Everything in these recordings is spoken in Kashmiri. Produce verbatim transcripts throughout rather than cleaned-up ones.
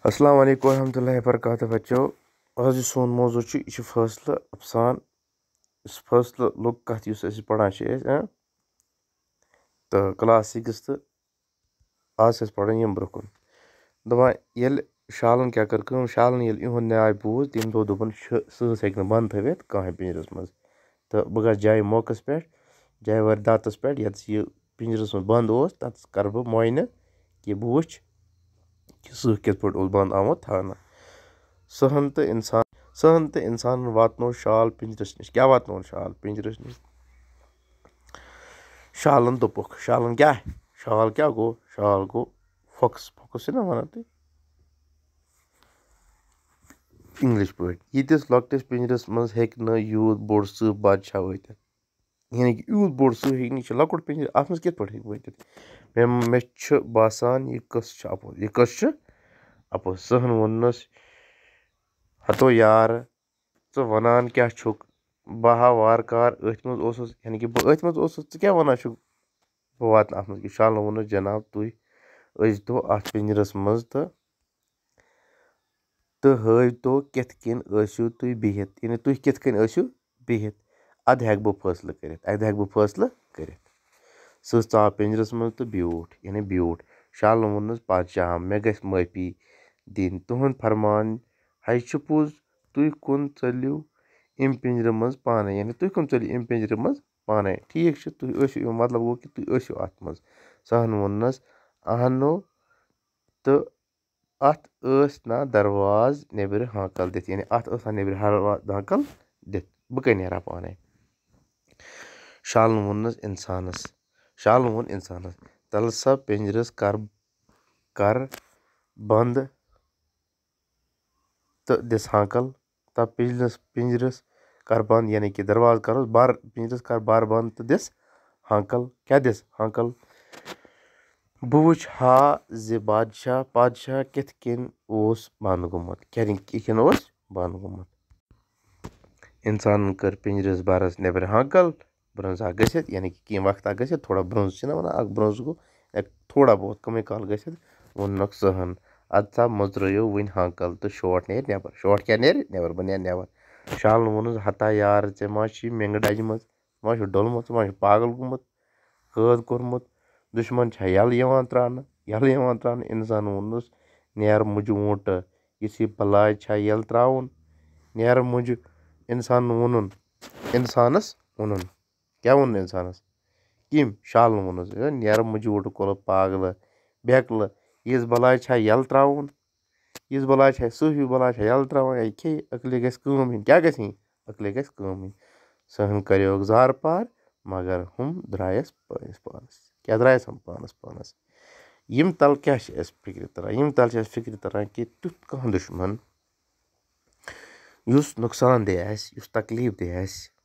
السلام علیکم ورحمۃ اللہ وبرکاتہ۔ بچو، آز یُس سون موضوع چھُ، یہِ چھُ فٲصلہٕ افسان۔ یُس فٲصلہٕ لوٚگ کَتھ، یُس أسۍ پَران چھِ أسۍ، ہاں؟ تہٕ class sixth، آز چھِ أسۍ پَران ییٚمہِ برٛونٛہہ کُن۔ دَپان، ییٚلہِ شالَن کیٛاہ کٔر کٲم، شالَن ییٚلہِ یِہُنٛد نیاے بوٗز، تٔمۍ دوٚپ، دوٚپُن، "چھُ، سٕہَس ہیٚکہِ نہٕ بَنٛد تھٲوِتھ کانٛہہ پِنجرَس منٛز۔ تہٕ بہٕ گژھٕ جایہِ موقعس پٮ۪ٹھ، جایہِ وارِ داتَس پٮ۪ٹھ، یَتَس یہِ پِنجرَس منٛز بنٛد اوس، تَتَس کَرٕ بہٕ معاینہٕ، کہِ بہٕ وٕچھ کہِ سٕہہ کِتھ پٲٹھۍ اوس بنٛد آمُت تھاونہٕ۔" سٕہَن تہٕ اِنسان، سٕہَن تہٕ اِنسانَن واتنوو شال پِنجرَس نِش۔ کیٛاہ واتنووُن شال پِنجرَس نِش؟ شالَن دوٚپُکھ، شالَن کیٛاہ؟ شال کیٛاہ گوٚو؟ شال گوٚو فوکٕس۔ فوکٕس چھِنہ وَنان تُہۍ اِنٛگلِش پٲٹھۍ؟ ییٖتِس لۄکٹِس پِنجرَس منٛز ہیٚکہِ نہٕ یوٗت بوٚڑ سٕہہ بادشاہ وٲتِتھ۔ یعنی کہِ یوٗت بوٚڑ سٕہہ ہیٚکہِ نہٕ، یہِ چھُ لۄکُٹ پِنجرٕ، اَتھ منٛز کِتھ پٲٹھۍ ہیٚکہِ وٲتِتھ؟ مےٚ، مےٚ چھُ باسان، یہِ قٕصہٕ چھُ اَپُز۔ یہِ قٕصہٕ چھُ اَپُز۔ سٕہَن ووٚننَس، "ہتو یار، ژٕ وَنان کیٛاہ چھُکھ؟ بہٕ ہا وارٕ کارٕ أتھۍ منٛز اوسُس، یعنی کہِ بہٕ أتھۍ منٛز اوسُس، ژٕ کیٛاہ وَنان چھُکھ؟ بہٕ واتہٕ نہٕ اَتھ منٛز کینٛہہ۔" شالَن ووٚنُس، "جناب، تُہۍ ٲسۍتو اَتھ پِنجرَس منٛز تہٕ، تہٕ ہٲوۍتو کِتھ کٔنۍ ٲسِو تُہۍ بِہِتھ، یعنی تُہۍ کِتھ کٔنۍ ٲسِو بِہِتھ، اَدٕ ہٮ۪کہٕ بہٕ فٲصلہٕ کٔرِتھ، اَدٕ ہٮ۪کہٕ بہٕ فٲصلہٕ کٔرِتھ۔" سٕہہ ژاو پِنجرَس منٛز تہٕ بیوٗٹھ، یعنی بیوٗٹھ۔ شالَن ووٚننَس، "پادشاہ، مےٚ گژھِ معٲفی دِنۍ، تُہُنٛد فرمان ہے چھُ پوٚز، تُہۍ کُن ژٔلِو اَمہِ پِنجرٕ منٛز پانَے، یعنی تُہۍ کُن ژٔلِو اَمہِ پِنجرٕ منٛز پانَے۔ ٹھیٖک چھُ، تُہۍ ٲسِو، اَمیُک مطلب گوٚو کہِ تُہۍ ٲسِو اَتھ منٛز۔" سٕہَن ووٚننَس، "اَہنو، تہٕ اَتھ ٲس نا دروازٕ نیٚبرٕ ہانکل دِتھ، یعنی اَتھ ٲس نا نیٚبرٕ ہروا-، ہانکل دِتھ، بہٕ کَتہِ نیرٕ ہا پانَے؟" شالَن ووٚننَس اِنسانَس، شالَن ووٚن اِنسانَس، "تَلہٕ سا پِنجرَس کَر، کَر بنٛد تہٕ دِس ہانکل، تہٕ پِنجرَس، پِنجرَس کَر بنٛد، یعنی کہِ دروازٕ کَرُس بَر، پِنجرَس کَر بَر بنٛد تہٕ دِس ہانکل۔" کیٛاہ دِس ہانکل؟ "بہٕ وٕچھ ہا زِ بادشاہ، پادشاہ کِتھ کٔنۍ اوس بنٛد گوٚمُت، کِتھ کٔنۍ اوس بنٛد گوٚمُت۔" اِنسانَن کٔر پِنجرَس بَرَس نیٚبرٕ ہانکل، برٛونٛزا گٔژھِتھ، یعنی کہِ کینٛہہ وقتا گٔژھِتھ، تھوڑا برٛونٛز چھِنہ وَنان، اَکھ برٛونٛز گوٚو، یا تھوڑا بہت کَمٕے کال گٔژھِتھ، ووٚننَکھ سٕہَن، "اَدٕ سا مٔژرٲیِو وٕنۍ ہانکل تہٕ شوٹھ نیرِ نٮ۪بر۔" شوٹھ کیٛاہ نیرِ؟ نٮ۪بر، بہٕ نیرٕ نٮ۪بر۔ شالَن ووٚنُس، "ہتا یار، ژےٚ ما چھی مٮ۪نٛگہٕ ڈَجہِ منٛز؟ ژٕ ما چھُکھ ڈوٚلمُت؟ ژٕ ما چھُکھ پاگل گوٚمُت، قٲد کوٚرمُت؟ دُشمَن چھا یَلہٕ یِوان ترٛاونہٕ؟ یَلہٕ یِوان ترٛاونہٕ؟" اِنسان ووٚنُس، "نیر مُجہِ وونٛٹہٕ، یُس یہِ بَلاے چھا یَلہٕ ترٛاوُن؟ نیر مُجہِ۔" اِنسانَن ووٚنُن، اِنسانَس ووٚنُن، کیٛاہ ووٚنُن اِنسانَس؟ کٔمۍ؟ شالَن ووٚنُس، "ہے، نیر مُجہِ وونٛٹہٕ کۄلہٕ پاگلہٕ، بیکلہٕ، یِژھ بَلاے چھا یَلہٕ ترٛاوُن؟ یِژھ بَلاے چھا، سٕہہ ہیوٗ بَلاے چھا یَلہٕ ترٛاوُن؟ ہے، کھے، عقلہِ گژھِ کٲم ہیٚنۍ۔" کیٛاہ گژھِ ہیٚنۍ؟ عقلہِ گژھِ کٲم ہیٚنۍ۔ سٕہَن کریوکھ زارٕ پار، مگر ہُم درٛایَس پٲنِس پانَس۔ کیٛاہ درٛایَس ہُم پانَس پانَس؟ یِم تَل کیٛاہ چھِ اَسہِ فِکرِ تَران؟ یِم تَل چھِ اَسہِ فِکرِ تَران کہِ تیُتھ کانٛہہ دُشمَن، یُس نۄقصان دہ آسہِ، یُس تکلیٖف دہ آسہِ،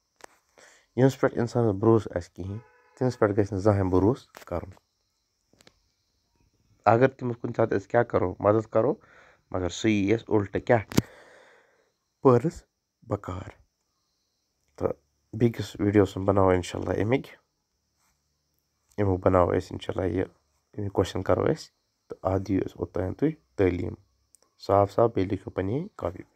ییٚمِس پٮ۪ٹھ اِنسانَس بروسہٕ آسہِ کِہیٖنۍ، تٔمِس پٮ۪ٹھ گژھِ نہٕ زانٛہہ بروسہٕ کَرُن۔ اگر تٔمِس کُنہِ ساتہٕ أسۍ کیٛاہ کَرو، مَدَد کَرو، مگر سُہ یی اَسہِ اُلٹہٕ کیٛاہ؟ پٲرٕس بکار۔ تہٕ بیٚکِس ویٖڈیوَس منٛز بَناوو اِنشاء اللہ اَمِکۍ، اَمیُک بَناوو أسۍ اِنشاء اللہ یہِ، اَمیُک question کَرو أسۍ، تہٕ اَتھ دِیِو اَسہِ اوٚتام تُہۍ تعلیٖم۔ صاف صاف، بیٚیہِ لیکھِو پَنٕنہِ کاپی پٮ۪ٹھ۔